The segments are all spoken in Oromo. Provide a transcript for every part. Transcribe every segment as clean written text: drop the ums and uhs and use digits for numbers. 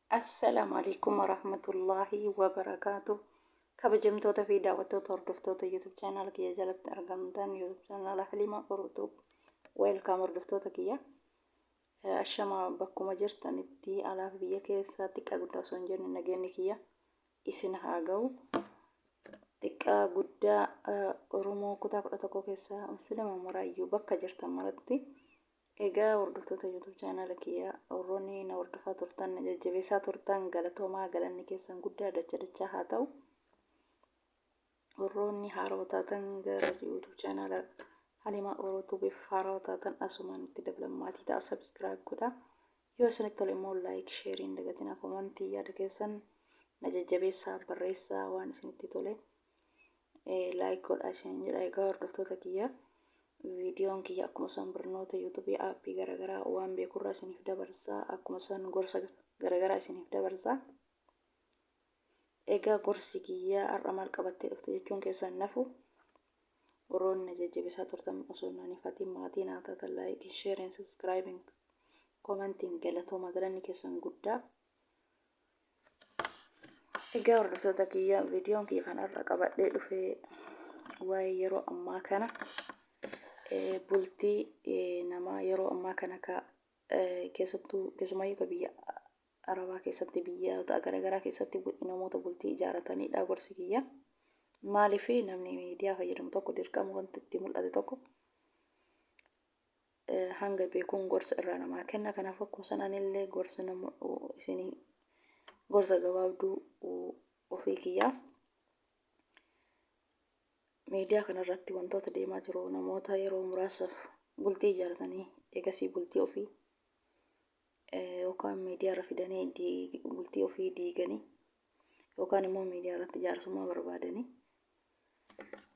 Assalaamu alaikum warahmatullaahi wabarakaatu. Kabajamtoota fi daawwattoota hordoftoota YouTube channel kiyya jalatti argamtan YouTube channel Halima Orotuu welcome hordoftoota kiyya. Ashama bakkuma jirtanitti alaaf biyya keessaa xiqqaa guddaa osoo hin jenne nageenyi kiyya isin haa ga'u. Xiqqaa guddaa Oromoo kutaa 11 keessaa Muslima maraayyuu bakka jirtan maratti. Egaa hordoftoota YouTube channel kiyya warroonni na hordofaa turtan na jajjabeessaa turtan galatoomaa, galanni keessan guddaa dacha dachaa haa ta'u. Warroonni haarawaa taatan gara YouTube channel Halimaa Oro Tubeef haarawaa taatan asumaan itti dabalan maatii ta'a, subscribe godha. Yoo isinitti tole immoo like, share hin dagatinaa, komantii yaada keessan na jajjabeessaa barreessaa, waan isinitti tole like godhaa isin jedha. Egaa hordoftoota kiyya, viidiyoon kiyya akkuma isaan barnoota yuutuubii aappii garaagaraa waan beekurraa isiniif dabarsaa, akkuma isaan gorsa garaagaraa isiniif dabarsaa. Egaa gorsi kiyya har'a maal qabattee dhufte jechuun keessan nafu, warroonni na jajjabeessaa turtan osoo hin anifatiin maatii naa taatan, laayikiin, sheeriin, subscribing, komantiin, galatooma, galanni keessan guddaa. Egaa hordoftoota kiyya, viidiyoon kiyya kanarra qabadhee dhufee waa'ee yeroo ammaa kana bultii namaa yeroo ammaa kana ka keessattuu keessumayyuu ka biyya Arabaa keessatti, biyyoota garaagaraa keessatti namoota bultii ijaaratanidha gorsi kiyya. Maaliif namni miidiyaa fayyadamu tokko dirqama wanti itti mul'ate tokko hanga beekuun gorsa irraa namaa kenna. Kanaaf akkuma san anillee gorsa nama isinii gorsa gabaabduu ofii kiyyaa miidiyaa kanarratti wantoota deemaa jiru, namoota yeroo muraasaaf bultii ijaaratanii eegasii bultii ofii yookaan miidiyaa irra fidanii bultii ofii diiganii yookaan immoo miidiyaa irratti jaarsummaa barbaadanii.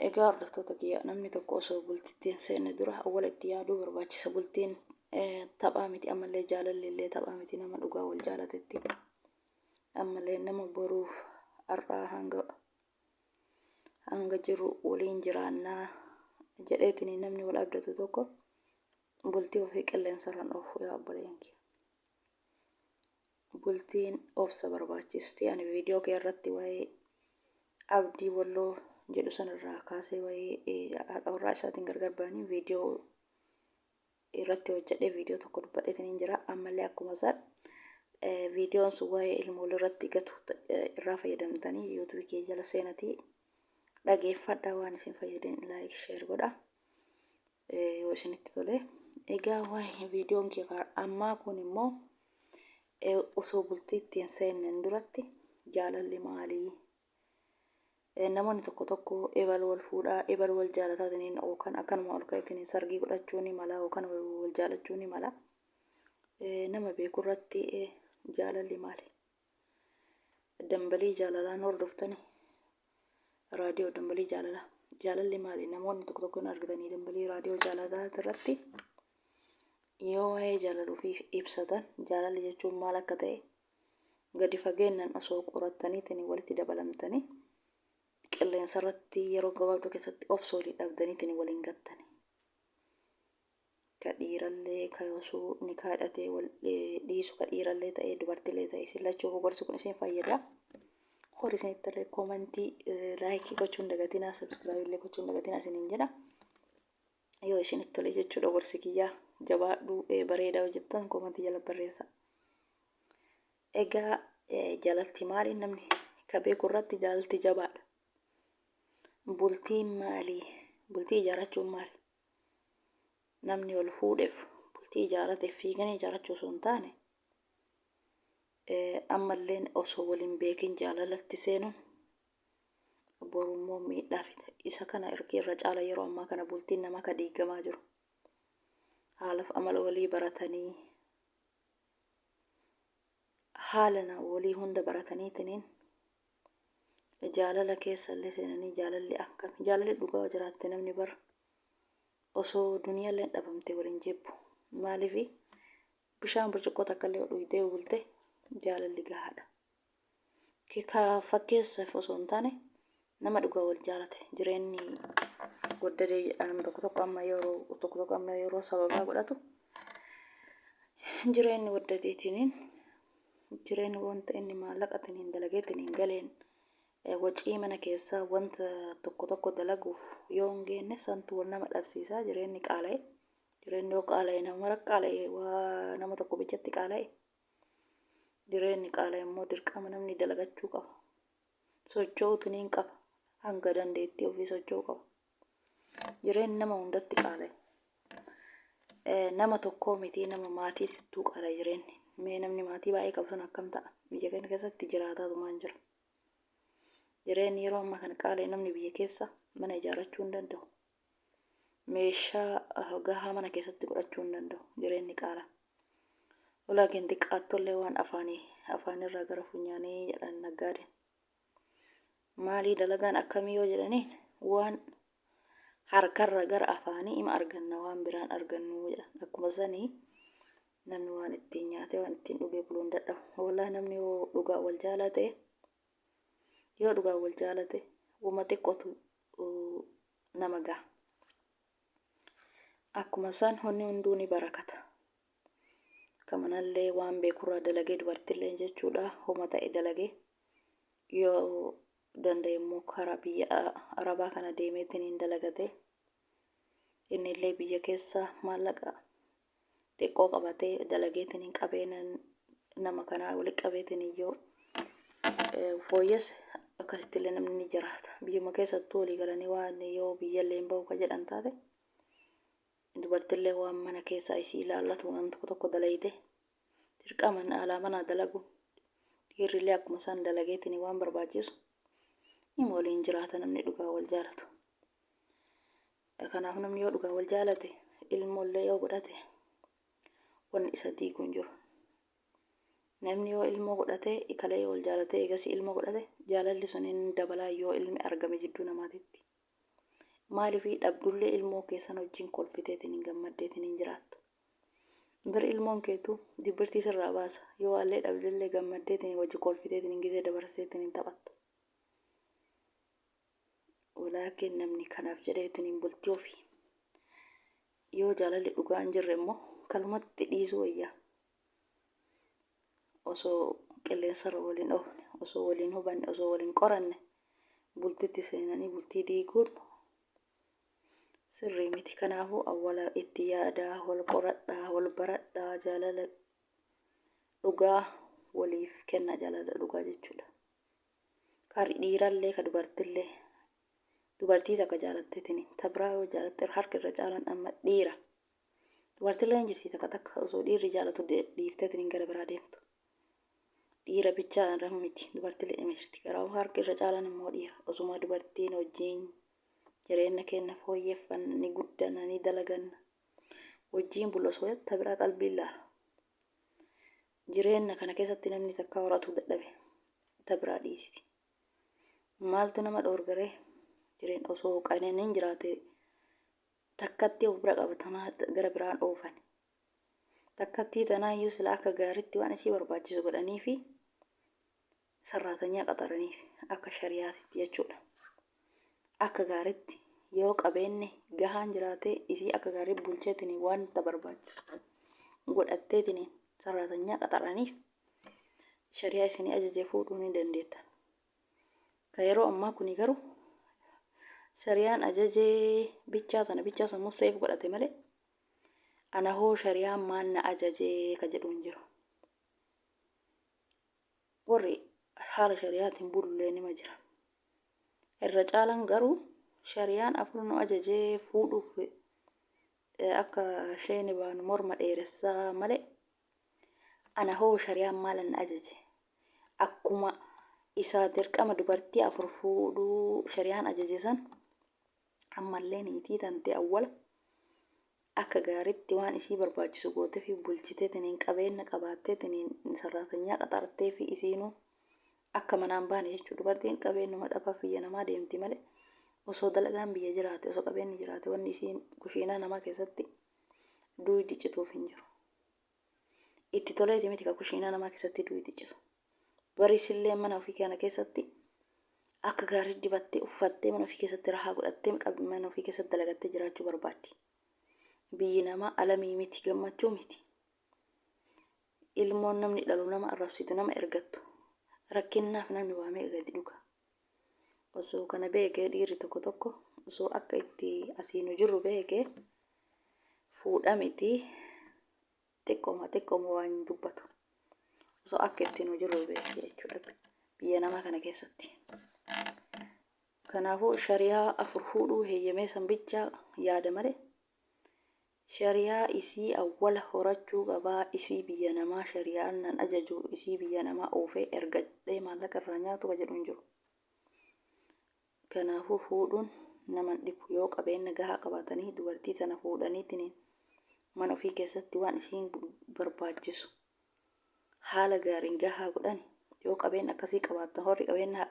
Egaa hordoftoota kiyya, namni tokko osoo bultiitti hin seenne dura awwala itti yaaduu barbaachisa. Bultiin taphaa miti, ammallee jaalalli illee taphaa miti nama dhugaa wal jaalatetti. Ammallee nama boruuf har'aa hanga jiru waliin jiraannaa jedheetiin namni wal abdatu tokko bultii ofii qilleensarraan oofu yaa obboleeyyan kiyya. Bultiin obsa barbaachisti. Ani viidiyoo kee irratti waa'ee Abdii Walloo jedhu sanarraa kaasee waa'ee haadha warraa isaatiin gargar ba'anii viidiyoo irratti hojjedhee viidiyoo tokko dubbadheetiin hin jira. Ammallee akkuma san viidiyoon sun waa'ee ilmoolee irratti gatu irraa fayyadamtanii yuutuubii kee jala seenatii dhageeffadha, waan isin fayyadan laayik sheer godha yoo isinitti tole. Egaa waa'ee viidiyoon kee ammaa kun immoo osoo bultii ittiin seenneen duratti jaalalli maalii? Namoonni tokko tokko ebal wal fuudhaa, ebal wal jaalataatiniin yookaan akkanuma ol ka'eetiniin sargii godhachuu ni mala yookaan wal jaalachuu ni mala. Nama beeku irratti jaalalli maali? Dambalii jaalalaan hordoftani, raadiyoo dambalii jaalalaa. Jaalalli maali? Namoonni tokko tokko hin argitanii dambalii raadiyoo jaalalaa irratti yoo waa'ee jaalala ofii ibsatan, jaalalli jechuun maal akka ta'e gadi fageennan osoo qorattaniitiin walitti dabalamtanii qilleensa irratti yeroo gabaabduu keessatti obsa walii dhabdaniitiin waliin gattani. Ka dhiirallee ka osoo nikaa hidhatee wal dhiisu, ka dhiirallee ta'ee dubartillee ta'e, isin lachuu gorsi kun isin fayyada. Horii isinitti illee koomentii laayikii gochuu hin dagatinaa, sabskiraayib illee gochuu hin dagatinaa isiniin jedha. Yoo isinitti tole jechuudha gorsi kiyyaa, jabaadhu, bareedaa hojjettan koomentii jala barreessa. Egaa jaalalti maali? Namni ka beeku irratti jaalalti jabaadha. Bultiin maali? Bultii ijaarrachuun maali? Namni wal fuudheef bultii ijaarrateef fiiganii ijaarrachuu osoo hin taane, ammalleen osoo wal hin beekin jaalalatti seenuun boru immoo miidhaa fida. Isa kana irki irra caala yeroo ammaa kana bultiin namaa ka diigamaa jiru. Haalaaf amala walii baratanii, haala walii hunda barataniitiniin jaalala keessa illee seenanii, jaalalli akkami? Jaalalli dhugaa jiraatte namni bara osoo duniyaallee dhabamte waliin jibbu. Maaliif bishaan burcuqqoo takka illee dhugdee bulte jaalalli gahaadha. Ka fakkeessaaf osoo hin taane nama dhugaa wal jaalate. Jireenyi waddadee jedha namni tokko tokko, amma yeroo tokko tokko amma yeroo sababaa godhatu jireenyi waddadeetiniin Jireenyi wanta inni maallaqatiin hin dalageetiin hin galeen wacii mana keessaa wanta tokko tokko dalaguuf yoo hin geenne santu wal nama dhabsiisa. Jireenyi qaala'e. Jireenyi yoo qaala'e nama mara qaala'e, waa nama tokko bichatti qaala'e. Jireenyi qaala'e immoo dirqama namni dalagachuu qaba. Socho'uutu niin qaba. Hanga dandeettii ofii socho'uu qaba. Jireenyi nama hundatti qaala'e. Nama tokkoo miti, nama maatiittuu qaala'e jireenyi. Mee namni maatii baay'ee qabu sun akkam ta'a? Biyya keenya keessatti jiraataatumaan jira. Jireenyi yeroo ammaa kana qaala'e, namni biyya keessa mana ijaarrachuu hin danda'u. Meeshaa gahaa mana keessatti godhachuu hin danda'u. Jireenyi qaala. Walaakin xiqqaattollee waan afaanii afaanirraa gara funyaanii jedhan naggaadeen. Maalii dalagaan akkamii yoo jedhaniin, waan harkarra gara afaanii ima arganna, waan biraan argannu jedhan. Akkuma sanii namni waan ittiin nyaatee waan ittiin dhugee buluu hin dadhabu. Wallahi namni yoo dhugaa wal jaalate, yoo dhugaa wal jaalate, wama xiqqootu nama gaha. Akkuma san wanni hunduu ni barakata. Ka manallee waan beekurraa dalagee, dubartillee jechuudha, homa ta'e dalagee, yoo danda'e immoo karaa biyya arabaa kana deemeetiin dalagate, innillee biyya keessa maallaqa xiqqoo qabatee dalageetiin qabeena nama kanaa walitti qabeetiin yoo fooyyesse, akkasitti illee namni ni jiraata. Biyyuma keessattuu walii galanii waan yoo biyyallee hin bahu ka jedhan taate, dubartillee waan mana keessaa isii ilaallatu waan tokko tokko dalayte, dirqama alaa manaa dalagu, dhiirrillee akkuma isaan dalageetiin waan barbaachisu ima waliin jiraata namni dhugaa wal jaalatu. Kanaaf namni yoo dhugaa wal jaalate, ilmoollee yoo godhate, wanni isa diigu hin jiru. Namni yoo ilmoo godhate, kalee yoo wal jaalate, eegasii ilmoo godhate, jaalalli sun hin dabalaa yoo ilmi argame jidduu namaatitti. Maaliif dhabdullee ilmoo keessan wajjin kolfiteetiin hin gammaddeetiin hin jiraattu. Bir ilmoon keetu dibbirtii sirraa baasa. Yoo waallee dhabdellee gammaddeetiin wajji kolfiteetiin hin gizee dabarsiteetiin hin taphattu. Walaakin namni kanaaf jedheetiin hin bultii ofii. Yoo jaalalli dhugaa hin jirre immoo kalumatti dhiisuu wayyaa. Osoo qilleensarra waliin oofne, osoo waliin hubanne, osoo waliin qoranne bultitti seenanii bultii diiguun sirrii miti. Kanaafuu awwala itti yaadaa, wal qoradhaa, wal baradhaa, jaalala dhugaa waliif kennaa, jaalala dhugaa jechuudha. Ka dhiirallee ka dubartillee, dubartii takka jaalatteetiin ta biraa yoo jaalatte, harki irra caalan amma dhiira. Dubartillee hin jirti takka takka osoo dhiirri jaalatu dhiifteetiin gara biraa deemtu. Dhiira bichaa irra miti, dubartillee dhima jirti. Garuu harki irra caalan immoo dhiira. Osuma dubartiin wajjin jireenya keenya fooyyeffanna, ni guddanna, ni dalaganna. Wajjin bulla osoo ta biraa qalbiin laala. Jireenya kana keessatti namni takka horatu dadhabe ta biraa dhiisiti. Maaltu nama dhoorgaree? Jireenya osoo qananiin jiraate takkatti of bira qabatamaa gara biraan oofan. Takkattii tanaayyuu sila akka gaariitti waan isii barbaachisu godhanii fi sarraatanyaa qaxaraniif akka shariyaatitti jechuudha. Akka gaariitti yoo qabeenni gahaan jiraate, isii akka gaarii bulcheetiin wanta barbaachisu godhatteetiin sarraatanyaa qaxaraniif, shariyaa isinii ajaje fuudhuu ni dandeettan. Ka yeroo ammaa kuni garuu shariyaan ajajee bichaa sana bichaa sammuu seef godhate malee, ana hoo shariyaan maal na ajajee ka jedhu hin jiru. Warri haala shariyaatiin bulullee nima jira. Irra caalan garuu shariyaan afur nu ajajee fuudhuuf akka sheeni baanu morma dheeressaa malee, ana hoo shariyaan maal na ajaje? Akkuma isaa dirqama dubartii afur fuudhuu shariyaan ajaje san, ammallee niitii tante awwala akka gaaritti waan isii barbaachisu gootee fi bulchiteetiniin qabeenya qabaatteetiniin sarraatanyaa qaxartee fi isiinuu akka manaan baane jechuudha. Dubartiin qabeenyuma dhabaaf biyya namaa deemti malee, osoo dalagaan biyya jiraate, osoo qabeenyi jiraate, wanni isiin kushiinaa namaa keessatti duuydi cituuf hin jiru. Itti toleeti miti ka kushiinaa namaa keessatti duuydi citu. Bariisillee mana ofii kana keessatti akka gaarii dibattee, uffattee, mana ofii keessatti rahaa godhattee, mana ofii keessatti dalagattee jiraachuu barbaaddi. Biyyi namaa alamii miti, gammachuu miti. Ilmoon namni dhalu nama arrabsitu nama ergattu. Rakkinnaaf namni waa meeqa gadi dhuga. Osoo kana beekee dhiirri tokko tokko osoo akka itti asii nu jirru beekee fuudha miti xiqqooma xiqqooma waan hin dubbatu. Osoo akka itti nu jirru beekee jechuudha biyya namaa kana keessatti. Kanaafuu shari'aa afur fuudhuu heeyyamee san bichaa yaada malee Shariyaa isii awwala horachuu qabaa isii biyya namaa shariyaan nan ajaju isii biyya namaa oofee ergadhee maallaqa irraa nyaatu ka jedhu hin jiru. Kanaafuu fuudhuun nama hin dhibu yoo qabeenna gahaa qabaatanii dubartii tana fuudhaniitiniin mana ofii keessatti waan isiin barbaachisu haala gaariin gahaa godhani yoo qabeenna akkasii qabaattan horri qabeenna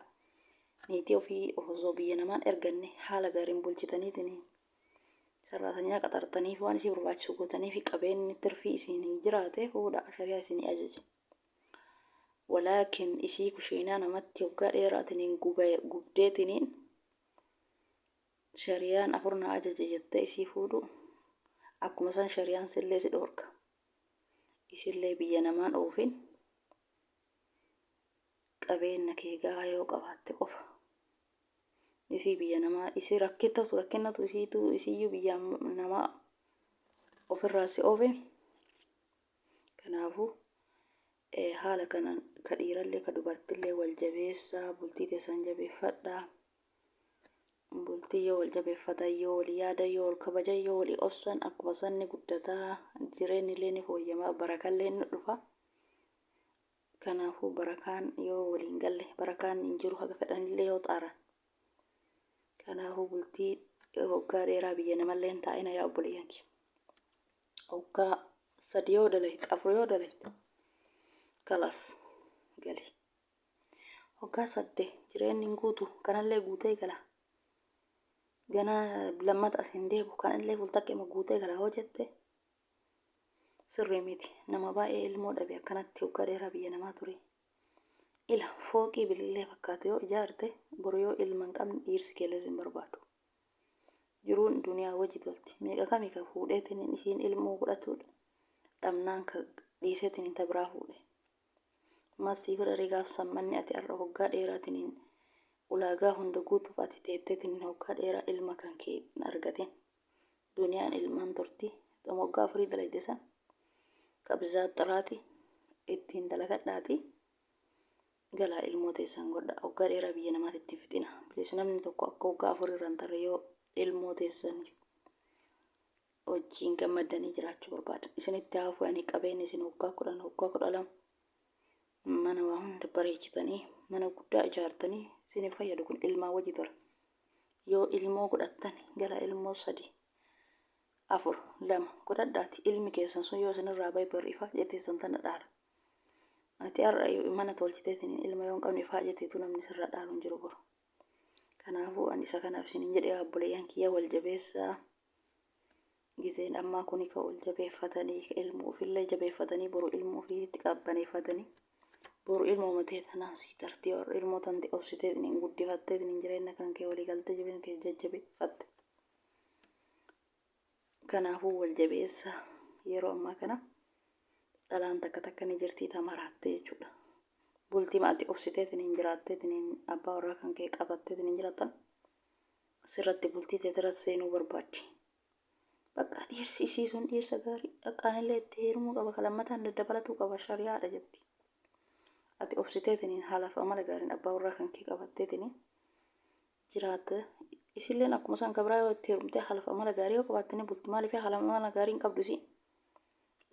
niitii ofii osoo biyya namaan erganne haala gaariin bulchitaniitiniin sarraatanyaa qaxartaniif waan isii barbaachisu gootaniifi qabeenni tirfii isiinii jiraate fuudha shariyaa isinii ajaja. Walaakin isii kushiinaa namatti hoggaa dheeraatiniin gubdeetiniin shariyaan afur na ajaje jettee isii fuudhu akkuma san shariyaan sillee si dhoorka. Isillee biyya namaan oofin qabeenna kee gahaa yoo qabaatte qofa. Isii biyya namaa isii rakkittatu rakkinnatu isiitu isiyyuu biyya namaa ofirraa si oofe. Kanaafuu haala kanaan ka dhiirallee ka dubartillee wal jabeessaa bultii teessan jabeeffadhaa. Bultii yoo wal jabeeffatan yoo wal yaadan yoo wal kabajan yoo walii obsan akkuma san ni guddataa jireennillee ni fooyyama barakallee ni dhufa. Kanaafuu barakaan yoo waliin galle barakaan hin jiru haga fedhanillee yoo xaaran. Kanaafuu bultii hoggaa dheeraa biyya namallee hin taa'ina yaa obboleeyyan kiyya. Hoggaa sadi yoo dalayte afur yoo dalayte kalaas gali. Hoggaa sadde jireenyi hin guutu kanallee guutee gala. Ganaa lammata as hin deebu kanallee fultaqqema guutee gala hoo jette Sirrii miti. Nama baay'ee ilmoo dhabe akkanatti waggaa dheeraa biyya namaa ture. Ila fooqii bilillee fakkaatu yoo ijaarte boru yoo ilma hin qabne dhiirsi keellee sin barbaadu. Jiruun duniyaa wajji tolti. Meeqa kami ka fuudheetiin isiin ilmoo godhatu dhabnaan ka dhiiseetiin ta biraa fuudhe. Maal sii godha ree gaaf san manni ati har'a waggaa dheeraatiin ulaagaa hunda guutuuf ati teetteetiin waggaa dheeraa ilma kan kee hin argatin. Duniyaan ilmaan turti tan waggaa afurii dalayde san qabzaa xiraati ittiin dalagadhaati galaa ilmoo teessan godha waggaa dheeraa biyya namaatti itti fixina bilis namni tokko akka waggaa afurii irra hin tarre yoo ilmoo teessan wajjiin gammaddanii jiraachuu barbaadan isinitti haa fu'anii qabeenya isin waggaa 10 waggaa 12 mana waa hunda bareechitanii mana guddaa ijaartanii isin fayyadu kun ilmaan wajji tura Yoo ilmoo godhattan gara ilmoo 3, 4, 2 godhadhaati ilmi keessan sun yoo isinirraa bahe bor ifaajee teessan tana dhaala. Ati har'a mana tolchiteetiin ilma yoo hin qabne ifaajee teetu namni sirraa dhaalu hin jiru boru. Kanaafuu ani isa kanaaf isiniin jedhe yaa obboleeyyan kiyya wal jabeessaa. Gizeen ammaa kuni ka wal jabeeffatanii ka ilmoo ofillee jabeeffatanii boru ilmoo ofiitti qabbaneeffatanii boru ilmooma tee tanaan sii tartii warra ilmoo tante obsiteetiin guddifatteetiin jireenya kan kee walii galtee jireenya kee jajjabeeffatte. Kanaafuu wal jabeessaa yeroo ammaa kana dhalaan takka takka ni jirtii ta maraatte jechuudha. Bultii ati obsiteetiin jiraatteetiin abbaa warraa kan kee qabatteetiin jiraattan sirratti bultii teetirratti seenuu barbaaddi. Bakka dhiirsi isii sun dhiirsa gaarii dhaqqaanillee itti heerumuu qaba ka lammataan daddabalatuu qaba shari'aadha jetti. Ati obsiteetiniin haalaaf amala gaariin abbaa warraa kan kee qabatteetiniin jiraatte isilleen akkuma san ka biraa yoo itti heerumtee haalaaf amala gaarii yoo qabaatte ni bulti maaliif haalaaf amala gaarii hin qabdu isiin.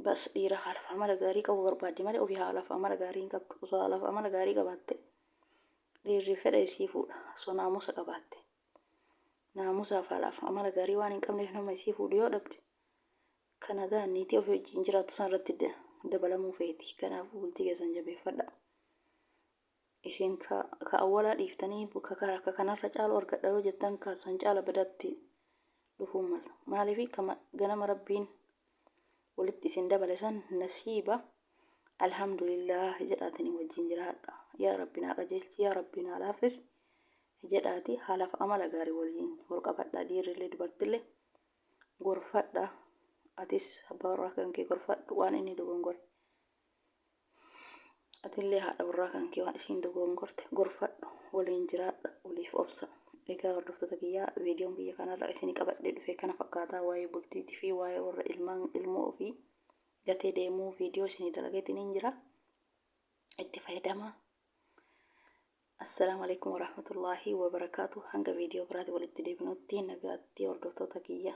Bas dhiira haalaaf amala gaarii qabu barbaaddi malee ofii haalaaf amala gaarii hin qabdu osoo haalaaf amala gaarii qabaatte dhiirri fedha isii fuudha osoo naamusa qabaatte. Naamusaaf haalaaf amala gaarii waan hin qabneef nama isii fuudhu yoo dhabde ka nagaan niitii ofii wajjin jiraattu san irratti dabalamuu feeti. Kanaafuu bultii keessan jabeeffadha. Isin ka ka awwalaa dhiiftanii ka ka ka kanarra caalu argadha yoo jettan ka san caala badaatti dhufuu mala. Maaliif kama ganama Rabbiin walitti isin dabale san nasiiba alhamdulillah jedhaatiin wajjin jiraadha. Yaa Rabbi naa qajeelchi, yaa Rabbi naa laaffisi jedhaati haalaaf amala gaarii waliin wal qabadha dhiirrillee dubartillee gorfadha atis abbaa warraa kan kee gorfadhu waan inni dogongore. Atillee haadha warraa kan kee waan isiin dogongorte gorfadhu, waliin jiraadha, waliif obsa. Egaa hordoftoota kiyyaa, viidiyoon kiyya kanarra isinii qabadhee dhufe kana fakkaataa. Waa'ee bultiitii fi waa'ee warra ilmaan ilmoo ofii gatee deemuu viidiyoo isinii dalageetiin jira. Itti fayyadamaa. Assalaamu alaikum warahmatullaahi wabarakaatu. Hanga viidiyoo biraatti walitti deebinutti nagaatti, hordoftoota kiyya.